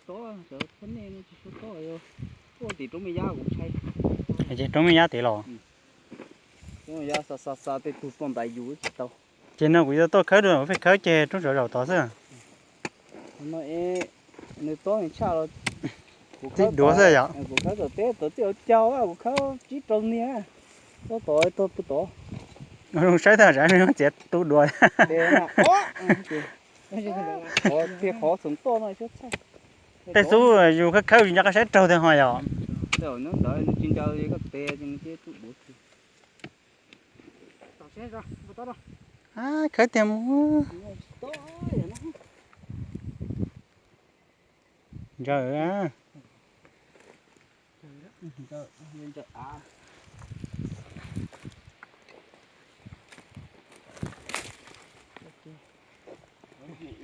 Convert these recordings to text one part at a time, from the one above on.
Tob, cov thab nej no tsis tshua tob, tuaj tim roob me yab kuv ntshai. Ces roob me yab tid los? Roob me yab xa xa xa tej tug tuaj ntais yus tsis tau. Ces no kuv yuav tuaj khawb dua, kuv pheej khawb ces roob sawv zaum tod xwb. No es nws tob tshaj los kuv khawb duav xwb yom. Kuv khawb tom teb tom tej caug, kuv khawb tsib rau niag, tob tod tog pw tod. Zoo saib tag zam txiav tu duav. Qhov txhoov toj no. Tej xub yus khawb khawb tsis nco qab saib raug tiag ho yom. Tej zaum nyob ntawd nws tsis ncaws li koj tes ces nws cia li tu duav. Khawb tiag mus. Ntsaws.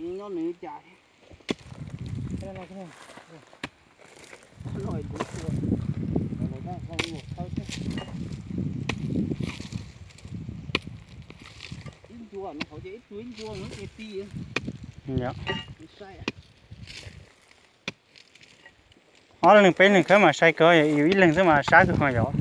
Nyob nws cas. Ib ncua no hauv ces ib tug ib ncua no ces ti. Ob leeg peb leeg khawb mas sai kawg, yus ib leeg xwb mas sab kawg ho yom.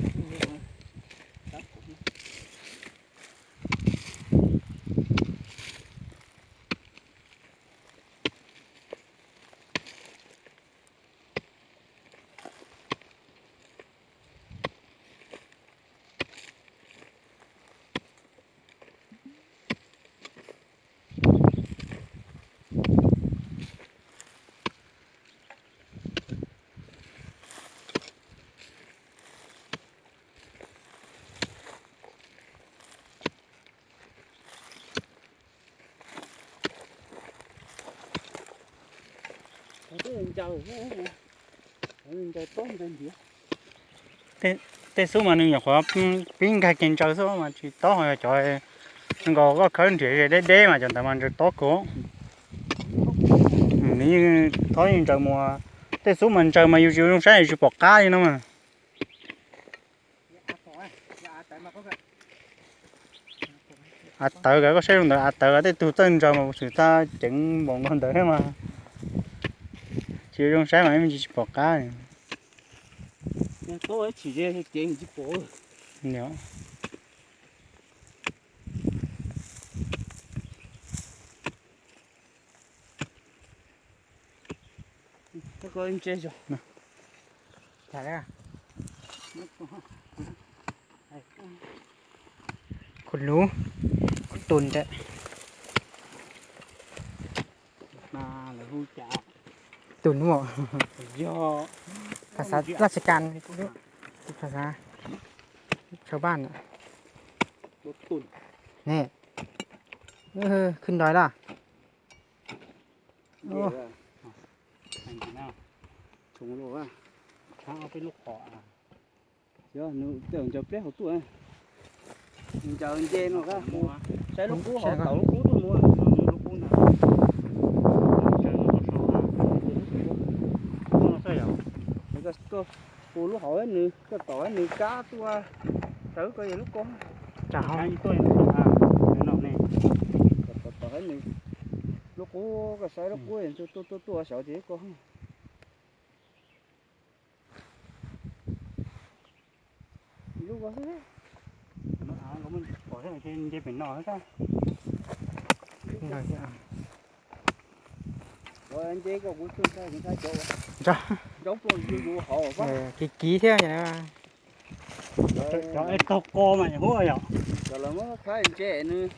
Tej xub mas nws nyuam qhuav pib nkag kiag ntsaws xwb mas tsis tob, ho yog cov nkaus koj khawb nrhiav ze deb deb mas cov ntawd mas ntsaws tob kawg. Nws yeej thob yeej ntsaws mus, tej xub mas ntsaws mas yus tsis zoo saib yus tsis pom qab li no mas. Av tawv kav koj saib zoo ntawd, av tawv kav tej tug txawj ntsaws mas kuv xwm txaj ceev npaum nkaus ntawd thiab mas. Tsis zoo saib mas me ntsis tsis pom qab. Khuv lub, khuv tus ntawd. Tus nuav, phas xav laj tsi kan, phas xav chau baaj na. Ne, khwb ntawd laj. Nws ncaws pleb hauv tuaj, nws ncaws nce no, saib lub kub hov, tau lub kub tuaj mus. Koj hu lub hauv nws, koj tom nws kab tuaj, sawv koj yog lub kub. Tom nws lub kub, koj saib lub kub tuaj tuaj tuaj saud ces lub kub. Nce pem no. Nce koj kuv ntshai, ncaub tuaj yug yus hauv. Kiv kiv thiab. Cov es taug ko mas huab yom. Cov lawv muab qhaib ntse nws.